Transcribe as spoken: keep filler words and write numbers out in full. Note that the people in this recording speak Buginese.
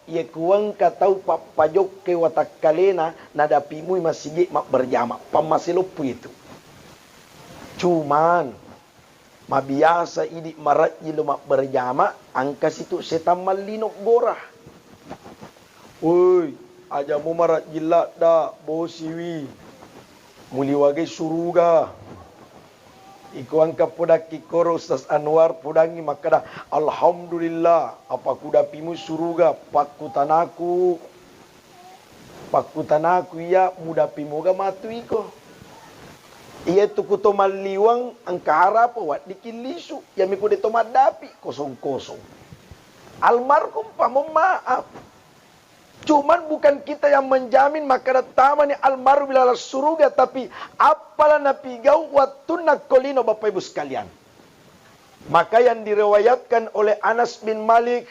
Iye kuengka tau pappajokke watakkalena, nadapimui masigi mabberjama, pammaseloppu itu. Cuman, mabiasa idi marajji lo mabberjama, angka situ setang mallino gora. Woi, aja mo marajji ladda, bosiwi. Muliwagai suruga. Iko engka podakki koro Ustaz Anwar podangngi makkeda, "Alhamdulillah, apa kudapimu suruga, pakkutanaku, pakkutanaku iya mudapi moga matu iko." Iya tu kuto malliwang engka harapa waddiki lisu, iya mi kude to maddapi kosong-kosong. Almarhum pamong maaf. Cuman bukan kita yang menjamin makkeda tamani almarhum ilalang suruga, tapi appala napigau wattunna ko lino, Bapak Ibu sekalian. Maka yang diriwayatkan oleh Anas bin Malik,